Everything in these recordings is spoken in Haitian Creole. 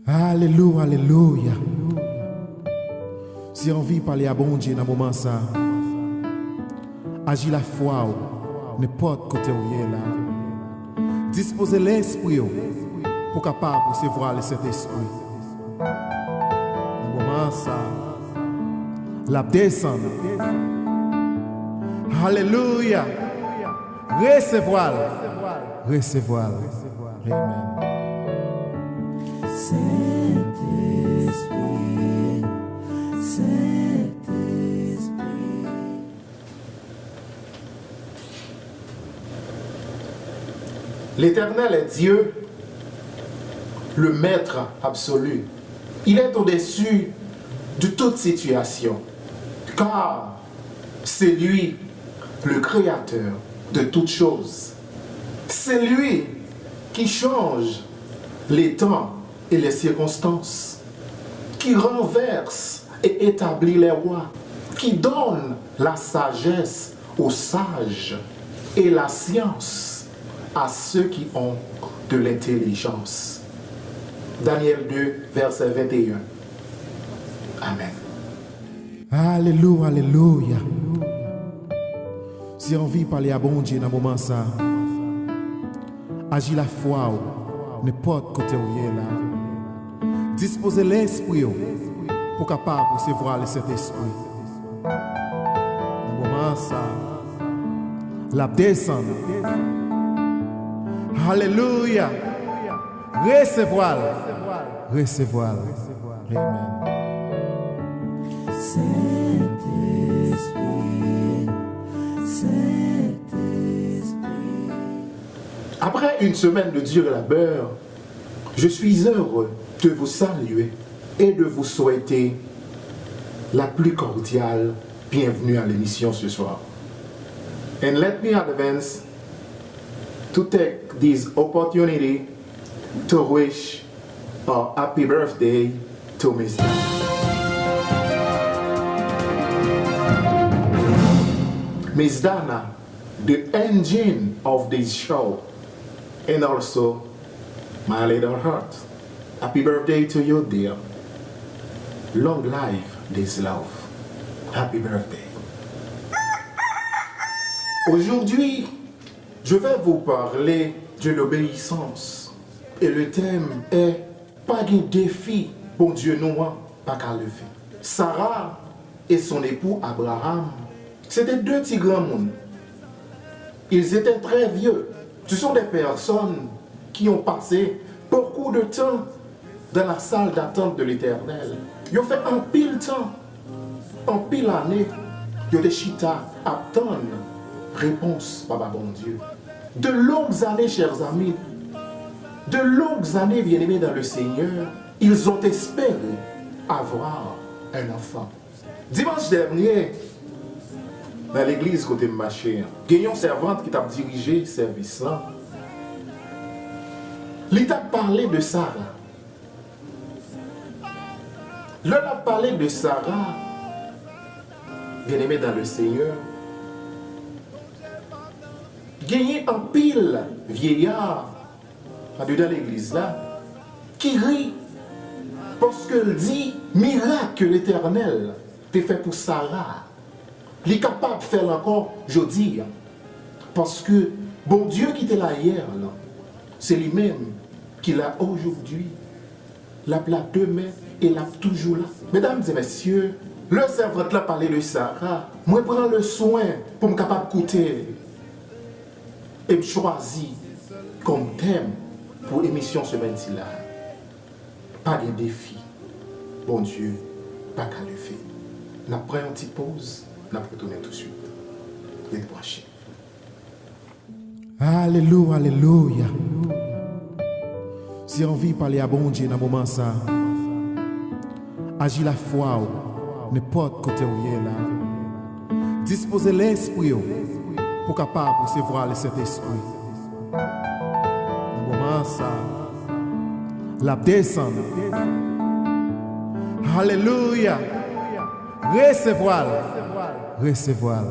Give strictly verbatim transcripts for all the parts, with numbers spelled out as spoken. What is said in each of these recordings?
Alelou, alelouya. Si w anvi pale a Bondye nan moman sa, aji lafwa w nenpòt kote w ye la. Dispoze lespri w pou w kapab resevwa Lesentespri. Nan moman sa, l ap desann. Alelouya. Resevwa l. Resevwa l. Amen. Sentespri, Sentespri. L'Éternel est Dieu, le Maître absolu. Il est au-dessus de toute situation, car c'est lui le créateur de toutes choses. C'est lui qui change les temps et les circonstances, qui renverse et établit les rois, qui donne la sagesse aux sages et la science à ceux qui ont de l'intelligence. Daniel deux, verset vingt et un. Amen. Alelou, alelouya. Si w anvi pale a Bondye nan moman sa, aji lafwa w nenpòt kote w ye la. Dispoze lespri w pou w kapab resevwa Lesentespri. Nan moman sa, l ap desann. Alelouya. Resevwa l. Resevwa l. Amen. Sentespri, Sentespri. Après une semaine de dur labeur, je suis heureux de vous saluer et de vous souhaiter la plus cordiale bienvenue à l'émission ce soir. And let me advance to take this opportunity to wish a happy birthday to Miss Dana. Miss Dana, the engine of this show, and also my little heart. Happy birthday to you, dear. Long live this love. Happy birthday. Aujourd'hui, je vais vous parler de l'obéissance. Et le thème est, pa gen defi Bondye nou an pa ka leve. Sarah et son époux Abraham, se te de ti granmoun. Ils étaient très vieux. Ce sont des personnes qui ont passé beaucoup de temps dans la salle d'attente de l'Éternel. Yo fè anpil tan, anpil ane, yo te chita ap tann repons Papa Bondye. De longues années, chers amis, de longues années, bien-aimés dans le Seigneur, ils ont espéré avoir un enfant. Dimanch dènye, nan legliz kote m mache an, gen yon sèvant ki t ap dirije sèvis lan. Li t ap pale de Sara. Lè l ap pale de Sara, bien-aimé dans le Seigneur, genyen anpil vyeya andedan legliz la ki ri, paske l di mirak ke Letènèl te fè pou Sara, li kapab fè l ankò jodi a. Paske Bondye ki te la yè lan, se li menm ki la aujourd'hui, l ap la demen e l ap toujou la. Medam e mesye, lè sèvant lan pale de Sara, mwen pran le swen pou m kapab koute l. E m chwazi kòm tèm pou emisyon semèn sila, pa gen defi Bondye pa ka leve. N ap pran yon ti poz, n ap retounen tousuit. Ret branche. Alelou, alelouya. Si w anvi pale a Bondye nan moman sa, aji lafwa w nenpòt kote w ye la. Dispoze lespri w pou w kapab resevwa Lesentespri. Nan moman sa, l ap desann. Alelouya! Resevwa l. Resevwa l.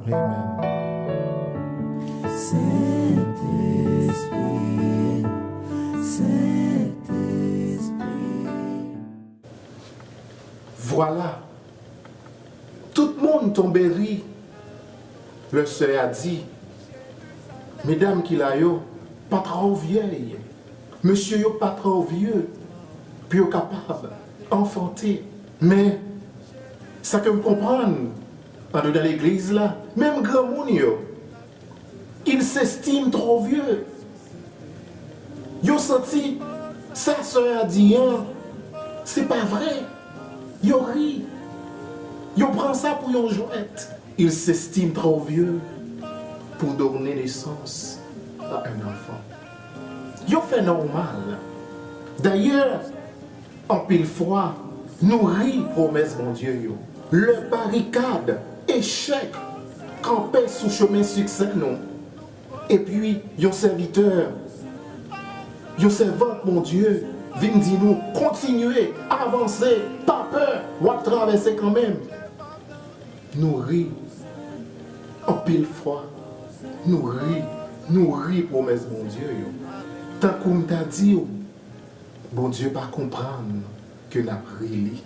Amen. Sentespri, Sentespri. Vwala, tout moun tonbe ri lè sè a di, medam ki la yo pa twò vyèy, mesye yo pa twò vye pou yo kapab anfante. Men, sa ke m konprann andedan legliz la, menm granmoun yo, ils s'estiment trop vieux. Yo santi sa sè a di an, se pa vre. Yo ri. Yo pran sa pou yon jwèt. Ils s'estiment trop vieux pour donner naissance à un enfant. Yo fè nòmal. Dayè, anpil fwa, nou ri pwomès Bondye yo. Lè barikad, echèk, kanpe sou chemen siksè nou, epi yon sèvitè, yon sèvant Bondye vin di nou, kontinye, avanse, pa pè, w ap travèse kanmenm. Nou ri. Anpil fwa, nou ri. Nou ri pwomès Bondye yo. Tankou m ta di w, Bondye pa konprann ke n ap ri li.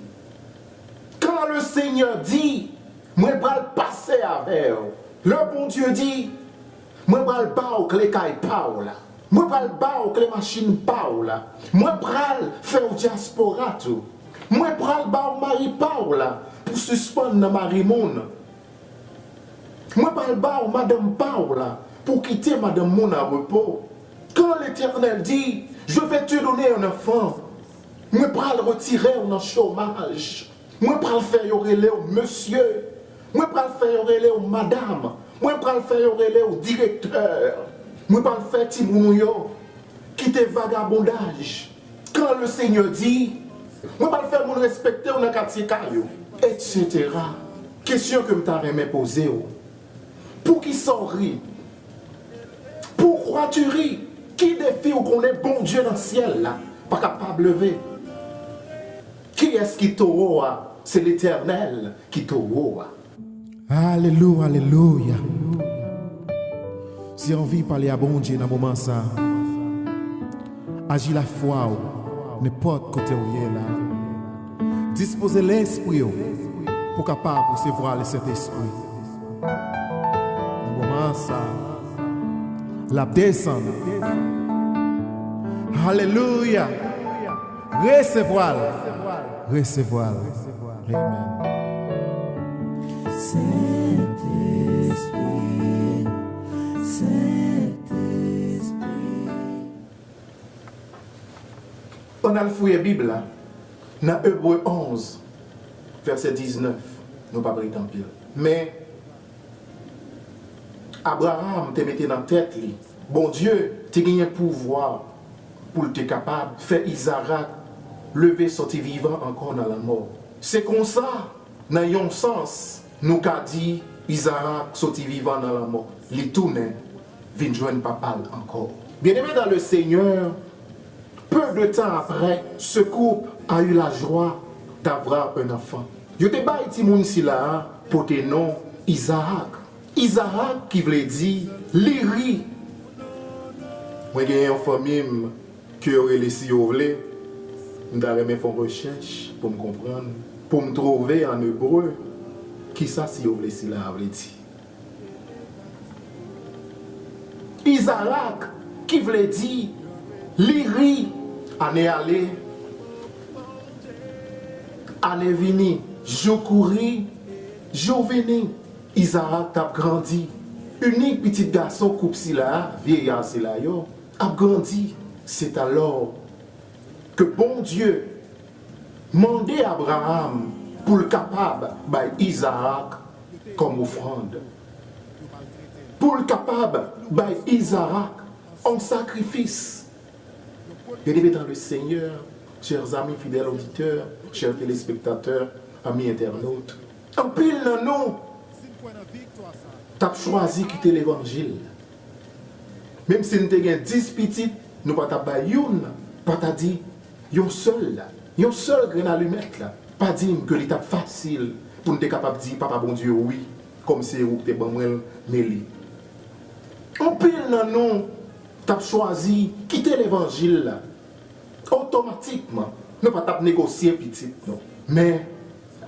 Quand le Seigneur dit, mwen pral pase avè w. Lè Bondye di, mwen pral ba w kle kay pa w la. Mwen pral ba w kle machin pa w la. Mwen pral fè w dyaspora tou. Mwen pral ba w mari pa w la pou sispann nan mari moun. Mwen pral ba w madanm pa w la pou kite madanm moun an repo. Quand l'Éternel dit, je vais te donner un enfant, mwen pral retire w nan chomaj. Mwen pral fè yo rele w mesye. Mwen pral fè yo rele w madam. Mwen pral fè yo rele w direktè. Mwen pral fè timoun ou yo kite vagabondaj. Quand le Seigneur dit, mwen pral fè moun respekte w nan katye kay ou, et cetera. Kesyon ke m ta renmen poze w, poukisa w ri? Pourquoi tu ris? Ki defi ou konnen Bondye nan syèl la pa kapab leve? Kiyès ki towo a? Se Letènèl ki towo a. Alelou, alelouya. Si w anvi pale a Bondye nan moman sa, aji lafwa w nenpòt kote w ye la. Dispoze lespri w pou w kapab resevwa Lesentespri. Nan moman sa, l ap desann. Alelouya! Resevwa l. Resevwa l. Amen. Sentespri, Sentespri. Ann al fouye Bib la nan Ebre onz, vèsè diznèf. Nou p ap ret anpil. Men, Abraram te mete nan tèt li, Bondye te genyen pouvwa pou l te kapab fè Izarak leve sòti vivan ankò nan lanmò. Se konsa, nan yon sans, nou ka di Izarak sòti vivan nan lanmò. Li tounen vin jwenn papa l ankò. Bien-aimés dans le Seigneur, peu de temps après, ce couple a eu la joie d'avoir un enfant. Yo te bay timoun sila a pote non Izarak. Izarak ki vle di li ri. Mwen gen yon fanmi m ke yo rele Si yo vle. M ta renmen fè yon rechèch pou m konprann, pou m twouve an ebre kisa Si yo vle sila a vle di. Izarak, ki vle di li ri. Ane ale, ane vini, jou kouri, jou vini. Izarak t ap grandi. Inik pitit gason koup sila a, vyeya sila yo, ap grandi. Se alò ke Bondye mande Abraram pou l kapab bay Izarak kòm ofrann, pou l kapab bay Izarak an sakrifis. Bien-aimés dans le Seigneur, chers amis fidèles auditeurs, chers téléspectateurs, amis internautes, anpil nan nou t ap chwazi kite levanjil. Menm si n te gen dis pitit, nou pa t ap bay youn, pa ta di yon sèl la, yon sèl grenn alimèt la. Pa di m ke li t ap fasil pou n te kapab di Papa Bondye wi, kòm se ou ki te ban mwen l, men li. Anpil nan nou t ap chwazi kite levanjil la. Otomatikman, nou pa t ap negosye pitit nou. Men,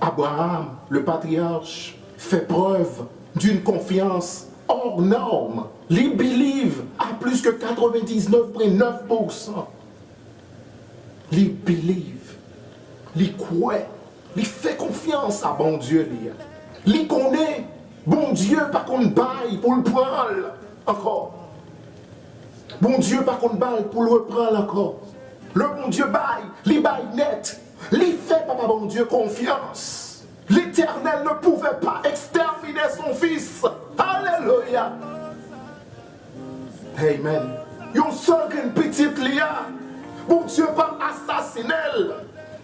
Abraham, le patriarche, fait preuve d'une confiance hors norme. Li believe à plus que quatre-vingt-dix-neuf point neuf pour cent. Li believe. Li kwè. Li fè konfyans a Bondye li a. Li konnen Bondye pa konn bay pou l pran l ankò. Bondye pa konn bay pou l reprann l ankò. Lè Bondye bay, li bay nèt. Li fè Papa Bondye konfyans. L'Éternel ne pouvait pas exterminer son fils. Alelouya. Amen. Yon sèl grenn pitit li a, Bondye p ap asasinen l.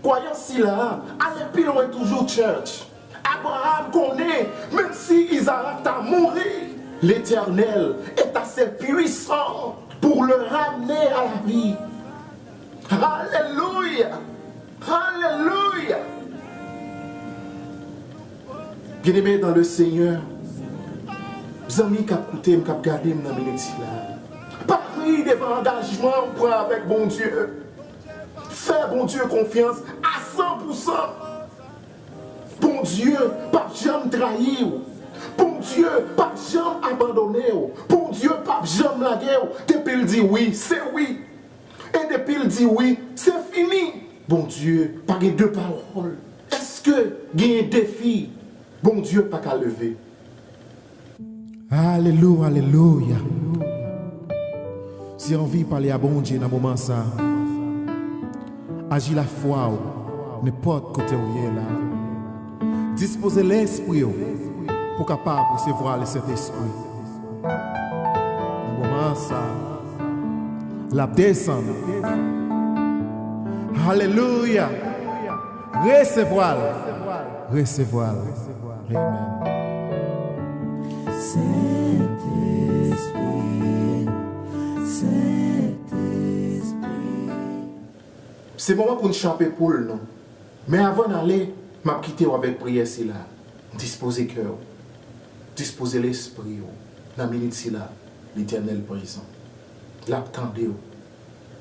Kwayans sila a ale pi lwen toujou, church. Abraham konnen, menm si Izarak ta mouri, l'Éternel est assez puissant pour le ramener à la vie. Alelouya! Alelouya! Byeneme dan le Senyè, zanmi k ap koute m, k ap gade m nan minit sila, pa ri devan angajman ou pran avèk Bondye. Fè Bondye konfyans a san pou san. Bondye p ap janm trayi w. Bondye p ap janm abandone w. Bondye p ap janm lage w. Depi l di wi, se wi. E depi l di wi, se fini. Bondye pa gen de pawòl. Èske genyen defi Bondye pa ka leve? Alelouya, alelouya. Si w anvi pale a Bondye nan moman sa, aji lafwa w nenpòt kote w ye la. Dispoze lespri w pou w kapab resevwa Lesentespri. Nan moman sa, l ap desann. Alelouya! Resevwa l. Resevwa l. Amen. Sentespri, Sentespri. Se moman pou n chape poul nou. Men avan n ale, m ap kite w avèk priyè sila. Dispoze kè w. Dispoze lespri w. Nan minit sila, Letènèl prezan. L ap tande w.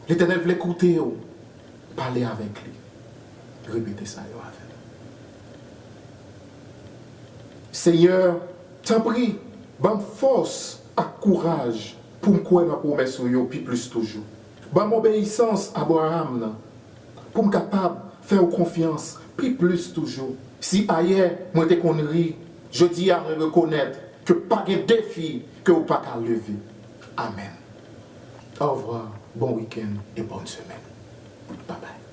Letènèl vle koute w. Pale avèk li. Repete sa yo avè m. Senyè, tanpri, ban m fòs ak kouraj pou m kwè nan pwomès ou yo pi plis toujou. Ban m obeyisans Abraram nan, pou m kapab fè w konfyans pi plis toujou. Si ayè mwen te konn ri, jodi a mwen rekonèt ke pa gen defi ke w pa ka leve. Amèn. Au revoir, bon week-end et bonne semaine. Bye bye.